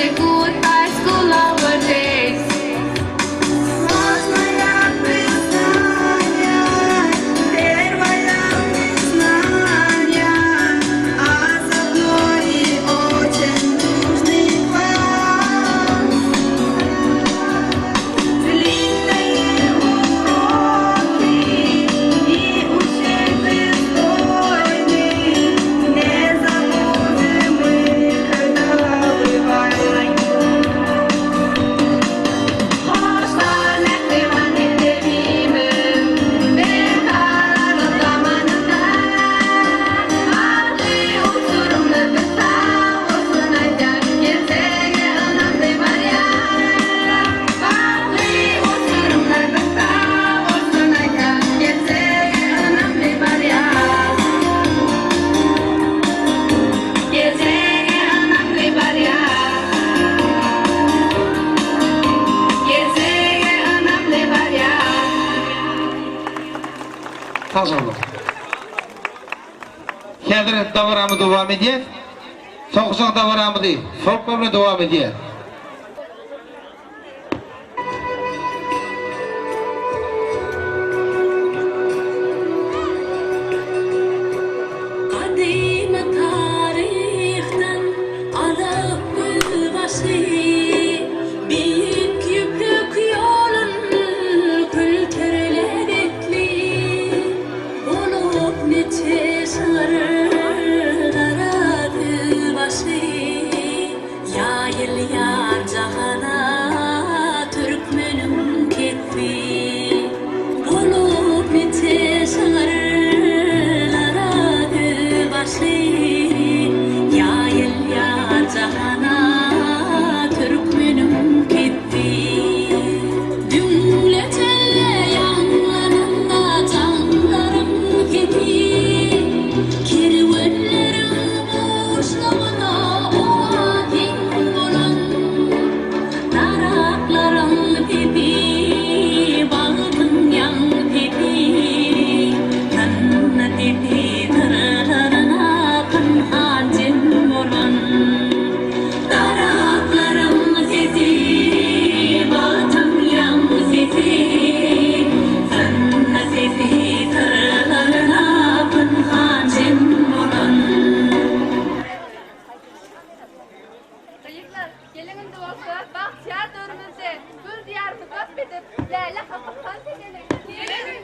Say goodbye school our days. Hoşlar mähriban mekdebimiz, Berkararlyk zamanynda. Bagtly uçurymlar biz sag bolsun aýdýar, Geljege ynamly barýar. Bagtly uçurymlar biz sag bolsun aýdýar, Geljege ynamly barýar. Geljege ynamly barýar. Geljege ynamly barýar. Sag boluň. Häzir dabaramyz dowam edýär. Soňky dabaramyzy folklor bilen dowam edýär. Gadymy taryhdan alyp gözbaşy, Beýik Ýüpek ýolun külterledi etli. Bolup niçe şygyrlara gözbaşy, Ýaýylýar jahana türkmeniň kesbi. Bolup niçe şygyrlara gözbaşy, Ýaýylýar jahana türkmeniň kesbi. Düňle çölle ýaňlananda jaňlaryň sesi, Kerwenleriň buşlugyna oňa deň bolan. Daraklaryň sesi, bagtyň ýaň sesi, Tynna sesi syrlaryna pynhan jem bolan. Daraklaryň sesi, bagtyň ýaň sesi, Tynna sesi syrlaryna pynhan jem bolan. Gyzlar, geliň indi bolsa, bagtyýar döwrümizde gül diýarymyzy wasp edip, läle kakyp tans edeliň. Geliň!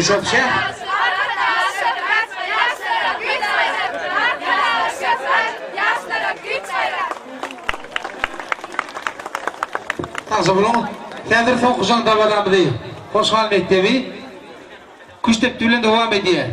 El çarpyşýar. Arkadag şöhrat, ýaşlara güýç-gaýrat! Arkadag şöhrat, ýaşlara güýç-gaýrat! Sagja boluň. Häzir soňky jaň dabaramyzy Hoşgal mekdebi küştdepdi bilen dowam edýär.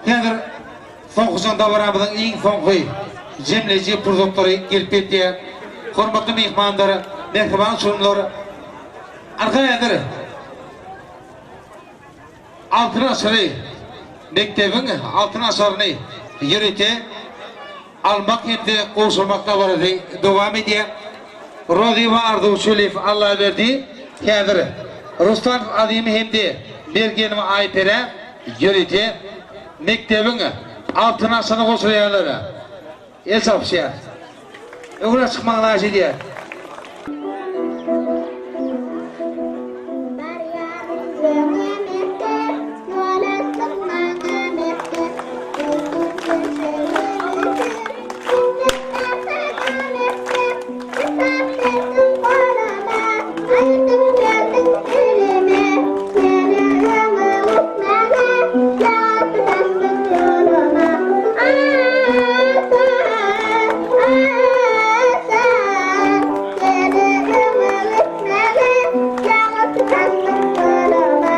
Häzir soňky dabaramyzyň iň soňky jemleýji pursatlary gelip ýetýär. Hormatly myhmanlar, mähriban uçurymlar, arka häzir Altyn asyry mekdebiň altyn asaryny ýörite almak hem-de gowşurmak dabarasy dowam edýär. Rozyýewa Arzuw Çöliýew Allaberdi häzir Rustanow Azymy hem-de Mergenowa Aýperä ýörite mekdebiň altyn asaryny gowşurýarlar. El çarpyşýar. Öňüne çykmagyny haýyş edýär. Barýaryn öňe mekdep, ýola çykmaga mekdep. Öýdüp düşegimi sür, mekdep mekdep. Kitap berdiň goluma, aýdym berdiň dilime. Meni öňe utmaga, ýagty saçdyň ýoluma. Ata, ata, meni öňe gitmäge, ýagty saçdyň ýoluma.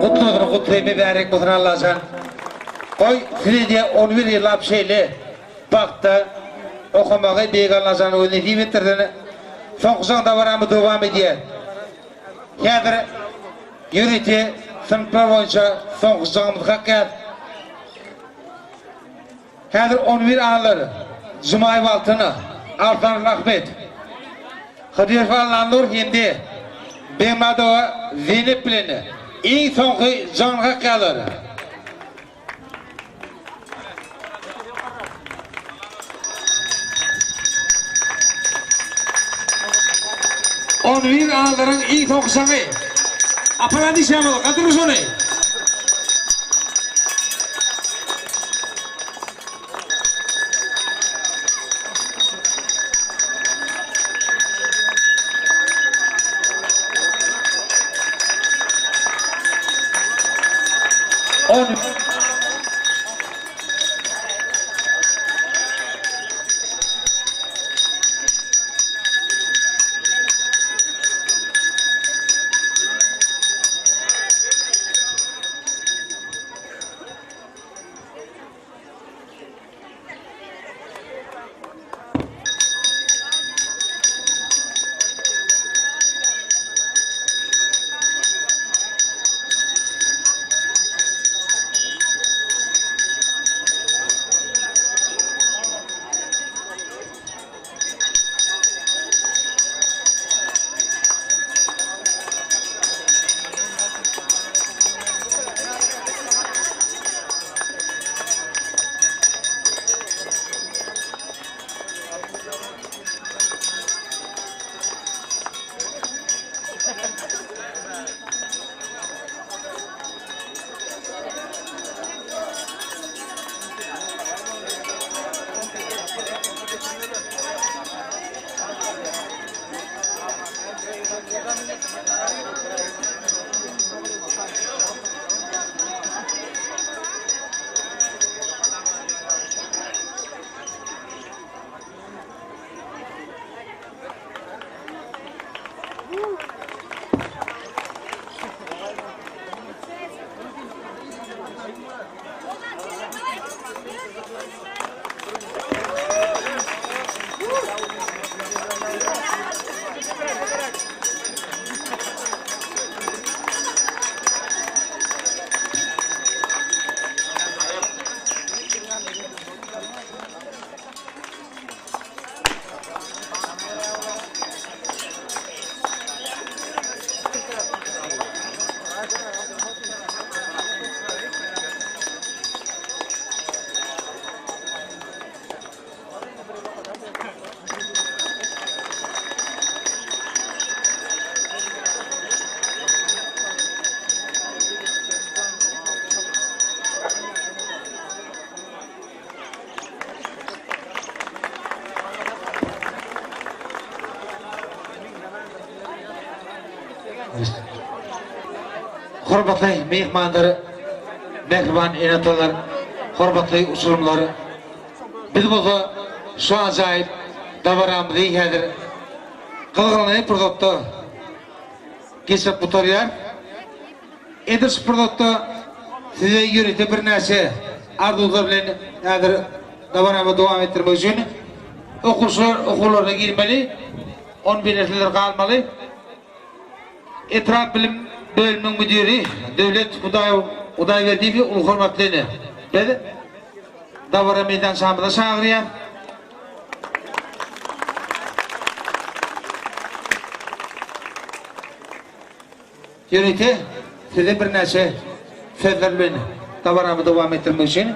Gutladyny gutly mübärek bolsun Allajan. Goý size diýe on bir ýyllap şeýle bagtda okamagy Beýik Allajan özi nesip etdirsin. Soňky jaň dabaramyz dowam edýär. Häzir. Ýörite synplar boýunça soňky jaňymyzy kakýas. Häzir on bir allar, Jumaýew Altyn, Arslanow Ahmet, Hydyrow Allanur hem-de Begmyradowa Zeýnep bilen iň soňky jaňyny kakýarlar. On bir alaryň iň soňky jaňy. Aparan diýşýämiz, gadyr şony. On Hormatly myhmanlar, mähriban ene-atalar, hormatly uçurymlar! Biz bolsa şu ajaýyp dabaramyzy häzir gyzgalaňly pursatda geçirip gutarýarys. Edil şu pursatda size ýörite birnäçe arzuwlar bilen häzir dabaramy dowam etdirmek üçin okuwçylar okuwlaryna girmeli, on birler galmaly. Etrap bilim bölüminiň müdiri Döwlet Hudaýberdiýewi uly hormat bilen biz dabara meýdançamyza çagyrýas. Ýörite size birnäçe sözler bilen dabaramy dowam etdirmek üçin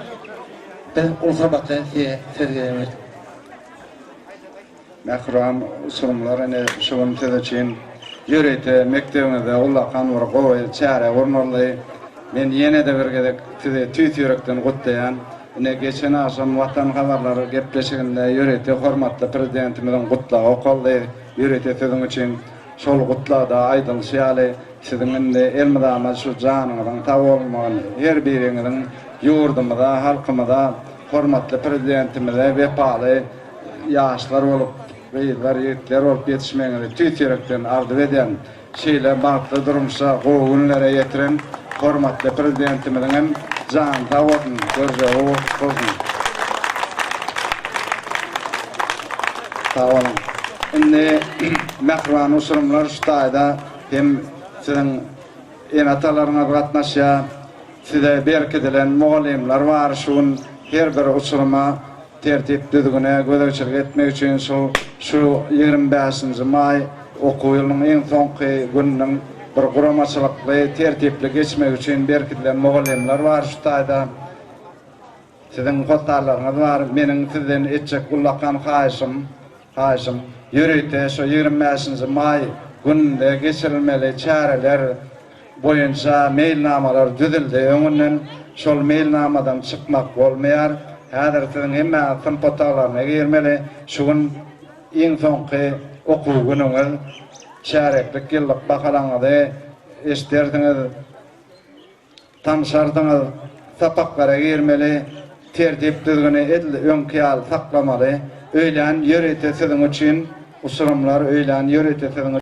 biz uly hormat bilen size söz berýäris. Mähriban uçurymlar ine şu gün siz üçin ýörite mekdebiňizde ullakan bir gowy çäre gurnaldy. Men ýene-de bir gezek sizi tüýs ýürekden gutlaýan. Ine geçen agşam Watan habarlary gepleşiginde ýörite hormatly Prezidentimiziň gutlagy okaldy. Ýörite siziň üçin şol gutlagda aýdylyşy ýaly siziň indi elmydama şu janyňyzyň sag bolmagyny, her biriňiziň ýurdumyza, halkymyza, hormatly Prezidentimize wepaly ýaşlar bolup, gyzlar, ýigitler bolup ýetişmegiňizi tüýs ýürekden arzuw edýän. Şeýle bagtly durmuşa, gowy günlere ýetiren hormatly Prezidentimiziň hem jany sag bolsun, görjegi bolsun. Sag boluň. Indi mähriban uçurymlar şu taýda hem siziň. ene-atalaryňyz gatnaşýar. Size berkidilen mugallymlar bar. Şu gün her bir uçuryma tertip-düzgüne gözegçilik etmek üçin şu şu 25-nji maý okuw ýylynyň iň soňky gününiň bir guramaçylykly, tertipli geçmegi üçin berkidilen mugallymlar bar şu taýda. Siziň hossarlaryňyz bar. Meniň sizden etjek ullakan haýyşym, haýyşym, ýörite şu 25-nji maý gününde geçirilmeli çäreler boýunça meýilnamalar düzüldi öňünden. Şol meýilnamadan çykmak bolmaýar. Häzir siziň hemmäňiz synp otaglaryna girmeli. Şu gün iň soňky okuw günüňiz. Çäreklik ýyllyk bahalaňyzy eşidersiňiz. Tanyşarsyňyz, sapaklara girmeli, tertip-düzgüni edil öňki ýaly saklamaly. Öýlän ýörite siziň üçin, uçurymlar, öýlän ýörite siziň.